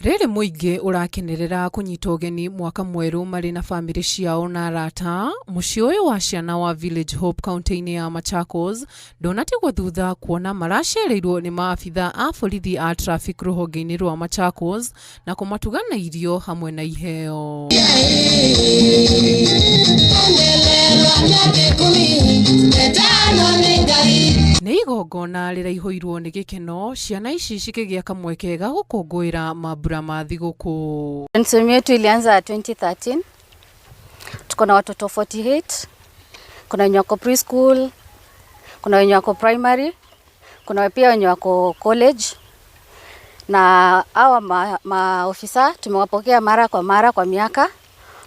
Rĩrĩ mũingĩ ũrakenerera kũnyita ũgeni mwaka mwerũ marĩ na bamĩrĩ ciao na arata, mũciĩ ũyũ wa ciana wa Village Hope kaunti-inĩ ya Machakos ndũnatigwo thutha kuona maracereirwo nĩ maabitha a borithi a traffic rũhonge-inĩ rwa Machakos na kũmatuga na irio hamwe na iheo. Nĩ igongona rĩraihũirwo nĩ gĩkeno, ciana ici cikĩgĩa kamweke ga gũkũngũĩra mambura ma thigũkũ. Timu yetu ilianza 2013. Tuko na watoto 48. Kuna wenye wako preschool, kuna wenye wako primary, kuna pia wenye wako college. Na hawa maofisa tumewapokea mara kwa mara kwa miaka,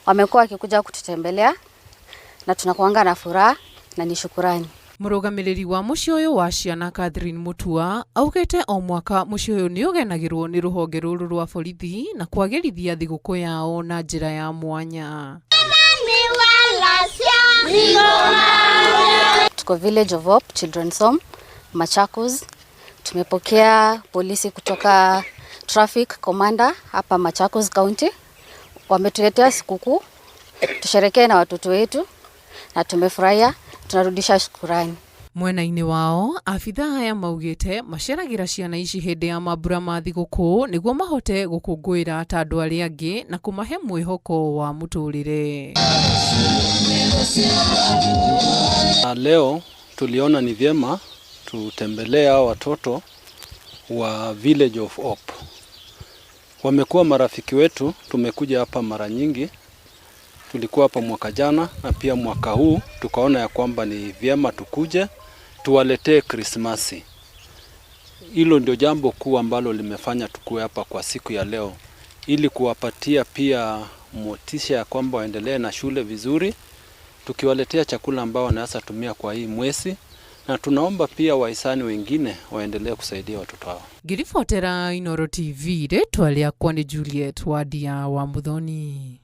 wamekuwa wakikuja kututembelea na tunakuanga na furaha na ni shukurani. Mũrũgamĩrĩri wa mũciĩ ũyũ wa ciana Catherine Mutua augĩte o mwaka mũciĩ ũyũ nĩ ũgenagĩrwo nĩ rũhonge rũrũ rwa borithi na kwagĩrithia thigũkũ yao na njĩra ya mwanya. Tuko Village of Hope Children's Home Machakos. Tumepokea polisi kutoka traffic commander hapa Machakos County. Wametuletea sikukuu tusherekee na watoto wetu na tumefurahia, tunarudisha shukurani. Mwena-inĩ wao abithaa aya maugĩte maceragĩra ciana ici hĩndĩ ya mambura ma thigũkũ nĩguo mahote gũkũngũĩra ta andũ arĩa angĩ na kũmahe mwĩhoko wa mũtũrĩre. Na leo tuliona ni vyema tutembelee hao watoto wa Village of Hope. Wamekuwa marafiki wetu, tumekuja hapa mara nyingi. Tulikuwa hapa mwaka jana na pia mwaka huu tukaona ya kwamba ni vyema tukuje tuwaletee Krismasi. Hilo ndio jambo kuu ambalo limefanya tukue hapa kwa siku ya leo, ili kuwapatia pia motisha ya kwamba waendelee na shule vizuri, tukiwaletea chakula ambao wanaweza tumia kwa hii mwezi, na tunaomba pia wahisani wengine waendelee kusaidia watoto hao. Ngĩribotera Inooro TV, rĩtwa rĩakwa nĩ Juliet Wandia wa Muthoni.